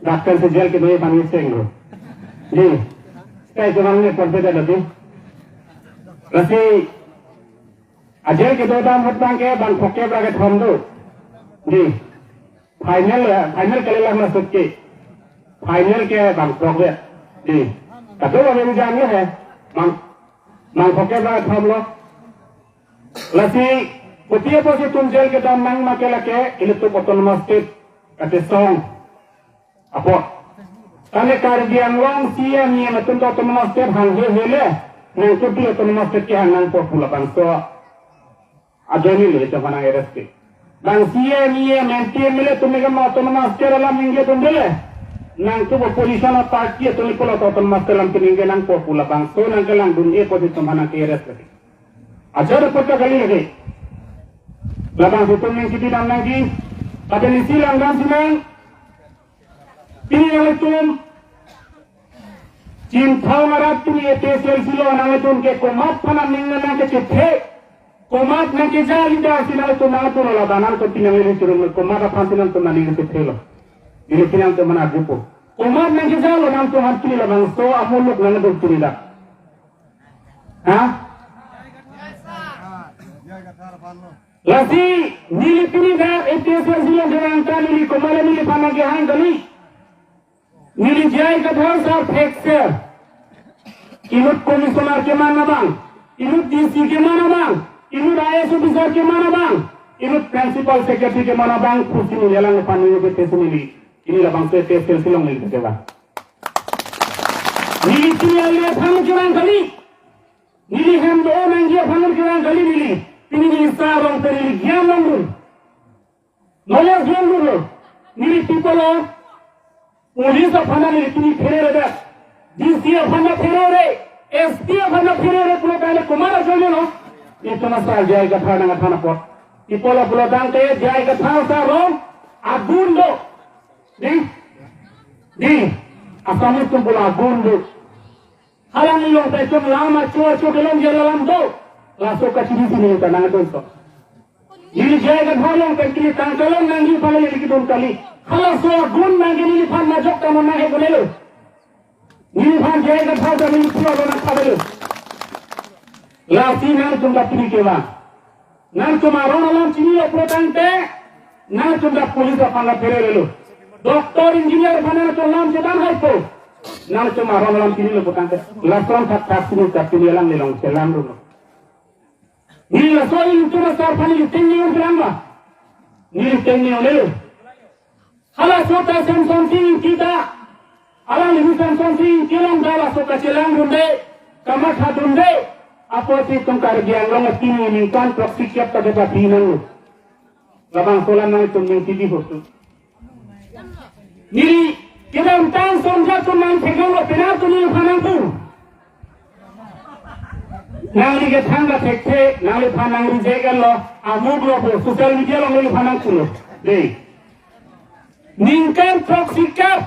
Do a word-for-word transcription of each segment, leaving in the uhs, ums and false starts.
Dak pen si jail kedo abang iseng lo. Dei. Stai ke abang ne pon pe da lo dei. Lasi a jail kedo dam ahut abang ke bang phokep ra kethom do. Dei. Final ya, final kalilang masuk ke. Final ke bang phokep. Dei. Kado abang jam ya he. Bang, bang phokep ra kethom lo. Lasi, kopi apotsi itum jail kedam nang ma ke lake, ilitum autonomous state kachesong apot. Tangte Karbi Anglong C E M, E M atum ta autonomous state hang he he le, nangtum pi autonomous state kehang nangpo pu labangso ajoine le itum aphan nang arrest ke. Bang C E M, E M, M P, M L A atum ke ma autonomous state alam ningje atum dele, nangtum opposition party atum pi la autonomous state alam ningje nangpo pu labangso nangkelang dun-e apotsi itum aphan nang ke-arrest lagi. Ajar apot ta kali lagi. Labangso itum ning kiti dam nangji. Tapi isi langdam sinang. Pini nanglitum Chinthong arat pini A P H L C along nanglitum ke komat aphan aning nangkechethe, komat nangkeja leader si nanglitum nangtum lo, ladak nangtum pini nangli churung komat aphan si nangtum aning kechethe lo. Neli pini nangtum mana jupo. Komat nangkeja lo nangtum aphan pini labangso amuluk nangtum pini dak. Ha? Lasi neli pini dak A P H L C along derangta, neli komat le neliphan nangkehang kali. Neli J I Kathar sar thekser. Inut commissioner keman abang, inut D C keman abang, inut I A S officer keman abang, inut principal secretary keman abang, pusi neli alangliphan neli bete si neli. Pini labangso A P H L C along neli kevang. Neli pini alangliphan kevang kali. Neli hem do nangji aphan kevang kali neli. Pini neli sarong pen neli gyan longdun. Knowledge longdun lo. Neli people of police aphan neli pini pherere dak. D C aphan pherere, S P aphan pherere pulo tangte komat ajoine lo. Itum asar J I Kathar nangkethan apot. People of pulo tangte J I Kathar sarong agun do. Dei, dei, Assamese atum pulo agun do. Halangli along pen itum lam acho acho kelong jela lam do. Laso kachiri si neli ta nangdun to. Neli J I Kathar along pen kili tangka long nangji aphan neli kedun kali. Halaso agun nangke neliphan majok ta non nanghe konelo. Neliphan J I Kathar ta neli pura lo nangkhabelo. Lasi nangtum ta pini kevang. Nangtum arong alam chinilo pulo tangte, nangtum dak police aphan pherere lo. Doctor, engineer aphan nangtum lam chedan haipo. Nangtum arong alam chinilo pulo tangte, lason thakthak si neli ta pini alanglilong chelang dun lo. Neli laso itum asar aphan neli tengne un chelang ba. Neli tengne un lelo. Halaso ta Semson Sing Ingti ta, alangli Semson Sing Ingti along ta laso kachelang dunde, kamatha dunde apotsi itum Karbi Anglong apini ningkan throksi kep ta deba pinanglo. Labangso alam nangtum ning T V hotu. Neli kedamtang sonja atum nangthekdunlo, penap atum neliphan nangpu. Nangli kethang ta thekthe, nangliphan nang-reject lo, amuk lo pu social media along neliphan nangpulo. Dei. Ningkan throksi kep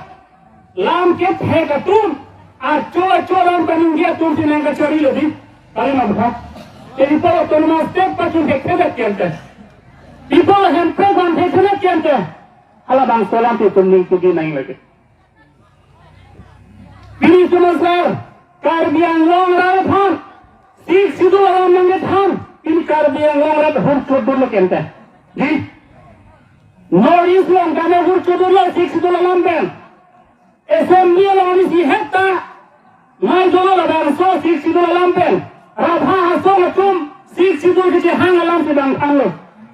lam kethek atum, acho acho lam kaningje atum si nangkachari lo dei. Kali ma bukha. Te people autonomous state pachun thekthe dak kente. People hemprek van thekthe dak kente. Halabangso alam itum ning tugi nang lagi. Pini itum asar Karbi Anglong arat aphan Sixth Schedule alam nangkethan, pini Karbi Anglong arat hur chodun lo kente. Dei, North East along kame hur chodun lo Sixth Schedule alam pen. Assembly along isi hekta mai dolo labangso Sixth Schedule alam pen. Rabha asong atum Sixth Schedule kechehang alam si bang thanlo.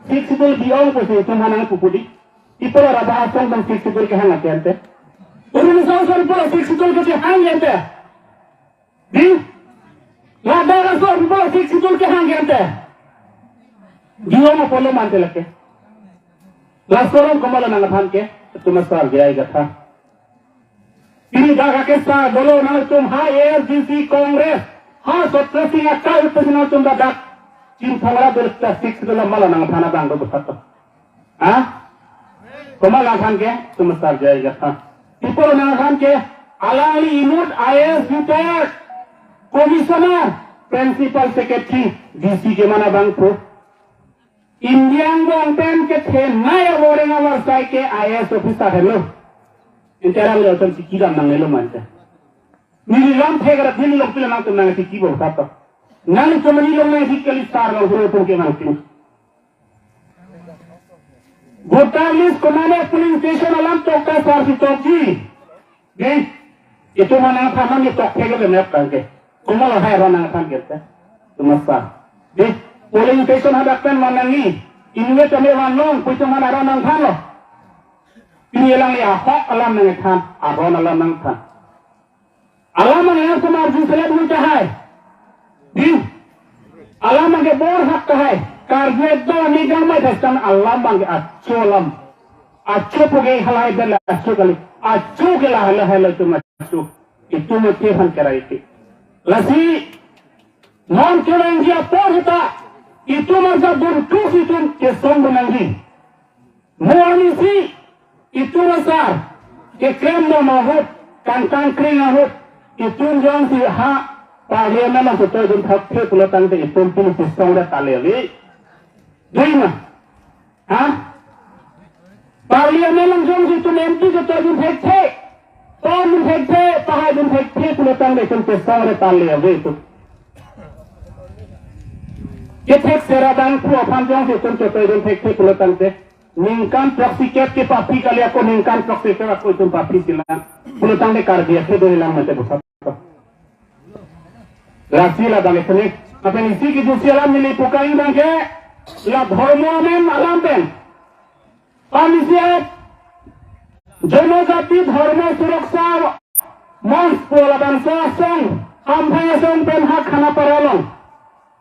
Sixth Schedule bi-ong pusi itum aphan nangpu pu dei. Ipo la Rabha asong abang Sixth Schedule kehang ante ante. Uru ni song song ipo la Sixth Schedule kechehang ante. Dei, ladak aso ipo la Sixth Schedule kehang ante. Diwa mo polo mante lake. Laso alam komat lo nangkethan ke, itum asar J I Kathar. Pini dak akesa dolo nangtum ha A S D C Congress, ha Satra Sing akai pusi nangtum dak Chinthong arat dolo ta Sixth Schedule alam lo nangkethan abang do besat to. Ha? Komat nangkethan ke, itum asar J I Kathar. People nangkethan ke, alangli inut I A S retired, commissioner, principal secretary, D C keman abang pu. India angbong pen kethenei aboreng avarsai ke I A S officer henlo. Ente alam le otam tiki dam nangnelo mante. Neli lam thek ra din long pila nangtum nangtiki bo tap. Nangtum neli long nangtiki kali sar long huro tum ke nangtum. Voter list konane polling station alam tokta sar si tokji. Dei, itum mana thaman ni tok thek le mep kangke. Komat lo hai ron nangthan kete. Tumasa. Dei, polling station hadak pen mana ni. Inut kami vanlong, pu itum mana ron nangthanlo. Pini alangli ahok alam nangthan, aron alam nangthan. Alam abang yang semar jin selet mun tahai. Dei. Alam abangke bor hak tahai. Karbi ekdom ni gamai thastan alam abangke acho alam. Acho puke halai bela acho kali. Acho ke la halai halai itum acho. Itum acho han kerai iti. Lasi non kevangji apor hita. Itum arsa dun tus itum kesong benangji. Mo arnisi itum asar keklem dam ahut, kangkang kring ahut, itum jongsi ha parliament along kutoi dun thak the pulo tangte itum pini kesong re tale ave. Dei ma? Ha? Parliament along jongsi itum M P kutoi dun thekthe, pon dun thekthe, pahai dun thekthe pulo tangte itum kesong re tale ave itum. Kethek sera dang pu aphan jongsi itum kutoi dun thekthe pulo tangte. Ningkan throksi kep ke paphi kali ako ningkan throksi kep ako itum paphi silang. Pulo tangte Karbi akhei do hilang mate bosat. Lasi la bang ethnic. Apen isi ke jusi alam neli pukai bangke. La dhormo amen alam pen. Pamisi at. Jonojati dhormo suraksa Mons pu labangso asong, Hamphai asong pen ha Khanapara along.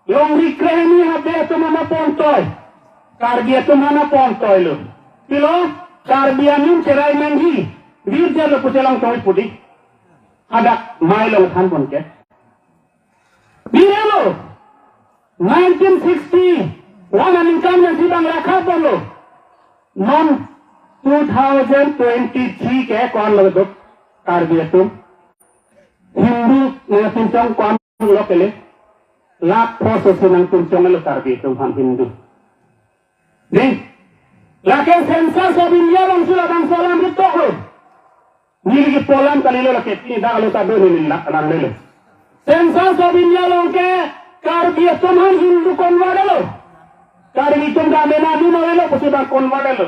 Longri krehini ha be atum ana pontoi. Karbi atum ana pontoi lo. Pilo, Karbi anim cherai nangji. Virja lo puchelang tong pu dei. Hadak mai long than ponke. Birelo. Nineteen sixty-one aningkan nangji bang rakha bolo. Non two thousand twenty-three ke ko-an lo dok Karbi atum. Hindu nangpinchong ko-an lo kele. Lakh pho sosi nangpinchong lo Karbi atum aphan Hindu. Dei, lake census of India bang sula bang salam ketok lo. Neli ke polam kalilo lake pini dak lo ta do neli lak nang lele. Census of India along ke Karbi atum aphan Hindu convert lo. Karbi atum dame nadu ma lo pusi bang convert lo.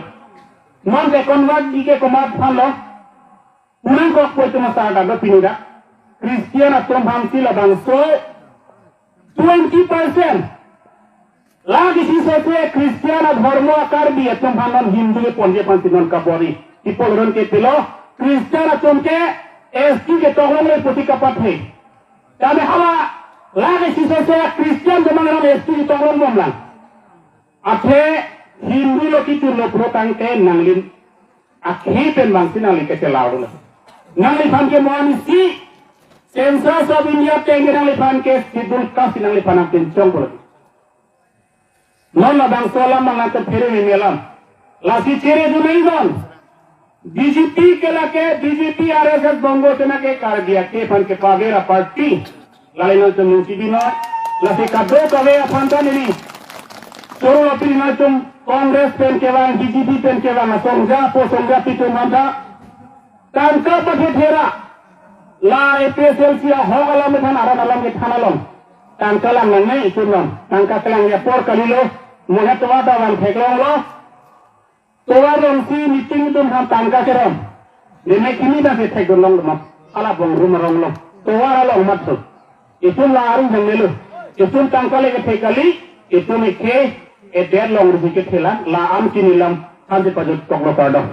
Non ke convert di ke komat aphan lo. Punang kok pu itum asar dak pini dak. Christian atum aphan si labangso twenty percent. Lake isi sose Christian adhormo a Karbi atum aphan non Hindu keponji aphan si non kabor-i. Ipol ron ke pilo Christian atum ke S T ketok longle pusi kapathe. Tame hala lake isi sose Christian atum aphan S T ketok long bomlang. Athe Hindu lo kejut lo pulo tangte nanglin akhei pen bang si nangli kechelaulo. Nangliphan ke mo arnisi Census of India ateng ke nangliphan ke Schedule Caste si nangliphan nangpinchong pulo. Non labangso alam bang nangkephere meme alam. Lasi chere dunai non. B J P ke lake, B J P R S S Bongo Sena ke Karbi akhei aphan kepavera party. Lale nangtum nung chibi noi. Lasi kadokave aphan ta neli. Choro aphi nangtum Congress pen kevang, B J P pen kevang, asongja po songja pi atum aphan ta. Tangka pathethera. La A P H L C ahok alam kethan aron alam kethan along. Tangka lang nangne itum along. Tangka kelang apor kalilo. Mohet tovar ta vang theklonglo. Tovar along si meeting atum aphan tangka kerom. Deme kimi ta si thekdun long mat. Hala bong room arong long. Tovar along mat so. Itum la aru bong melo. Itum tangka le kethe kali. Itum ekhei edet longri si kethe lang. La-an kini lam. Hansi pajut toklo kardom.